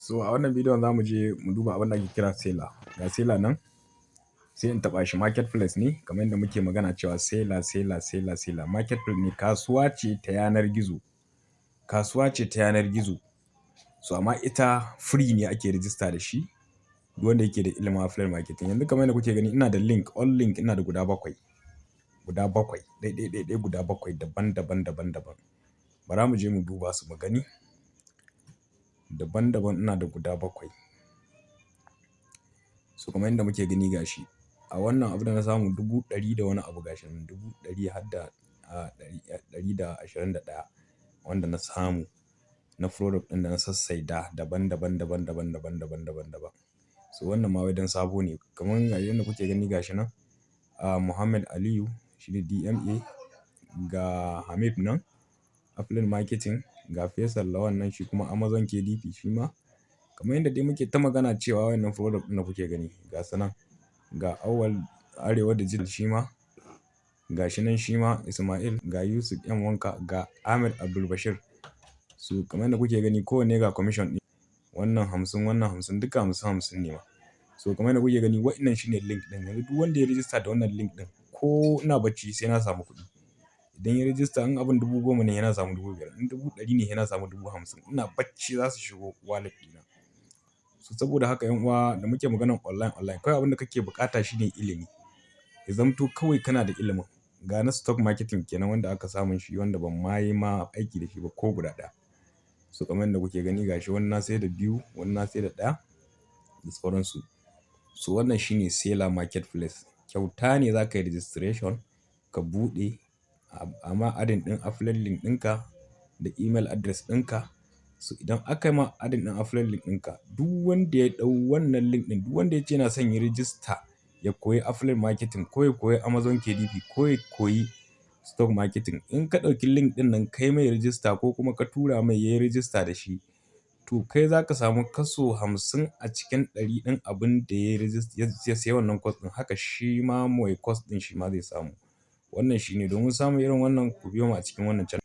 So a wannan bidiyon za mu je mu duba abin da ake kira Selar. Ga Selar nan, sai in taɓa shi. Marketplace ne, kamar yadda muke magana cewa Selar, Selar, Selar, Selar. Marketplace ne, kasuwa ce ta yanar gizo. Kasuwa ce ta yanar gizo. So amma ita free ne ake rijista da shi. Duk wanda yake da ilimin affiliate marketing. Yanzu kamar yadda kuke gani, ina da link, all link ina da guda bakwai. Guda bakwai. Ɗai, ɗai, ɗai, ɗai guda bakwai, daban, daban, daban, daban. Bara mu je mu duba su mu gani. Daban daban, ina da guda bakwai. So kamar yadda muke gani, gashi. A wannan abu da na samu 100,000 da wani abu, gashi nan 100,000 har da 121 wanda na samu na product ɗin da na sassaida daban daban, daban daban, daban daban, daban daban. So wannan ma wai don sabo ne. Kamar yadda kuke gani, gashi nan. Muhammad Aliyu shi ne DMA, ga Hamid nan affiliate marketing, ga Faisal Lawan nan, shi kuma Amazon KDP shi ma. Kamar yadda dai muke ta magana cewa wannan product ɗin da kuke gani, ga su nan. Ga Auwal Arewa Digital shi ma. Ga shi nan shi ma Ismail, ga Yusuf M Wanka, ga Ahmed Abdul Bashir. So kamar yadda kuke gani, kowanne ga commission ɗin. Wannan 50, wannan 50, duka 50 50 ne ma. So kamar yadda kuke gani, waɗannan shine link ɗin. Yanzu duk wanda ya rijista da wannan link ɗin, ko ina bacci sai na samu kuɗi. Idan ya rijista, in abin 10,000 ne, yana samu 5,000. In 100,000 ne, yana samu 50,000. Ina bacci za su shigo wallet ɗina. So saboda haka, 'yan uwa, da muke maganan online online, kawai abin da kake buƙata shine ilimi. Ya zamto kawai kana da ilimin. Ga na stock marketing kenan wanda aka samun shi, wanda ban ma yi ma aiki da shi ba ko guda ɗaya. So kamar yadda kuke gani, gashi wani na sayar da biyu, wani na sayar da ɗaya da sauransu. So wannan shine Selar Marketplace. Kyauta ne za ka yi registration, ka buɗe, amma adding ɗin affiliate link ɗinka da email address ɗinka. So idan aka yi ma adding ɗin affiliate link ɗinka, duk wanda ya ɗau wannan link ɗin, duk wanda ya ce yana son yi register ya koyi affiliate marketing ko ya koyi Amazon KDP ko ya koyi stock marketing, in ka ɗauki link ɗin nan kai mai register ko kuma ka tura mai ya yi register da shi, to kai za ka samu kaso 50% ɗin abin da ya ya siya wannan course ɗin. Haka shi ma mai course ɗin shi ma zai samu. Wannan shine. Domin samun irin wannan, ku biyo mu a cikin wannan channel.